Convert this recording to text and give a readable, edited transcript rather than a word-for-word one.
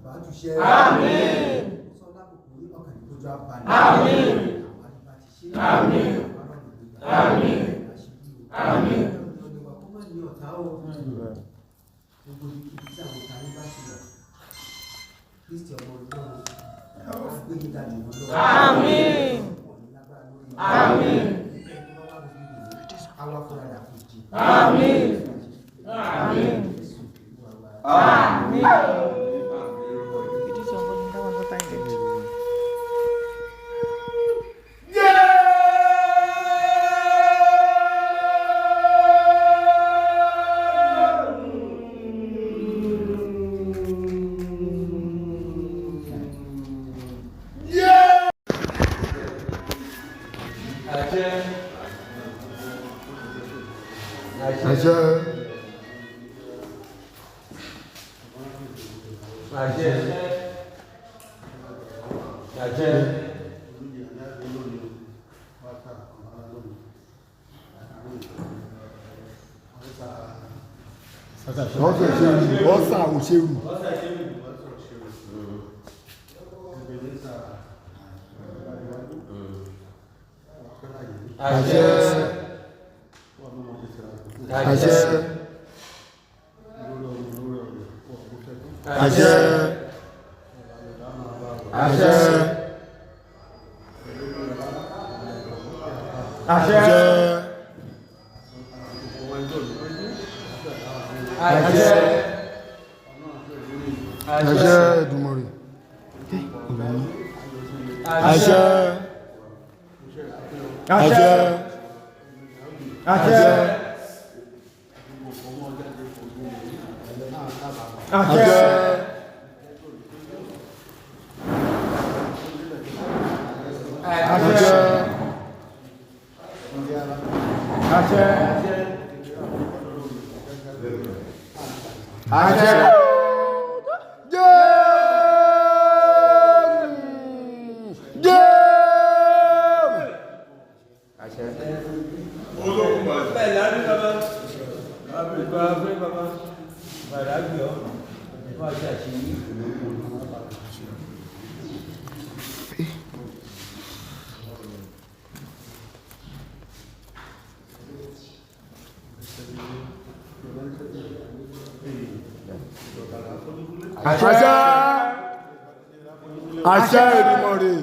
Àtùbátùṣẹ́. Àmín. Sọ lábùkù ní ọkàn ìgbójú abalẹ̀. Àmín. Àwọn àdìbà ti ṣe. Àmín. Àmín. Àmín. Ọ̀nà kó má ní ọ̀tá o. Gbogbo ibi tí àwọn ọ̀tá yín bá ti wà. Kristi ọmọ Ọlọ́run á gbé yín ga jù wọ́n lọ. Àmín. Wọ́n ní lágbára lórí yín. Àmín. Ẹni tó bá wá gbogbo ìlú, á wá fúnra rẹ̀ àforíjì. Àmín. Àmín. Jésù Olúwa wa. Àmín. It is your volume, that one, not find it. Àṣẹ. Àṣẹ. Àṣẹ. Àṣẹ. Ọ̀sà òṣèrù. Ọ̀sà òṣèrù. Àṣẹ. Àṣẹ. Àṣẹ. Àṣẹ. Àṣẹ. Àṣẹ. Àṣẹ. Àṣẹ Èdùmàrè. Àṣẹ. Àṣẹ. Àṣẹ. Àṣẹ. Àṣẹ. Àṣẹ. Àṣẹ. Àṣẹ. Jésù. Jésù. Bẹ́ẹ̀ la ní bàbá. Bàbá bàbá. Bàbá gbé ọ. Wọ́n á ṣe àṣeyí. Àṣẹ. Àṣẹ Èdùmàrè.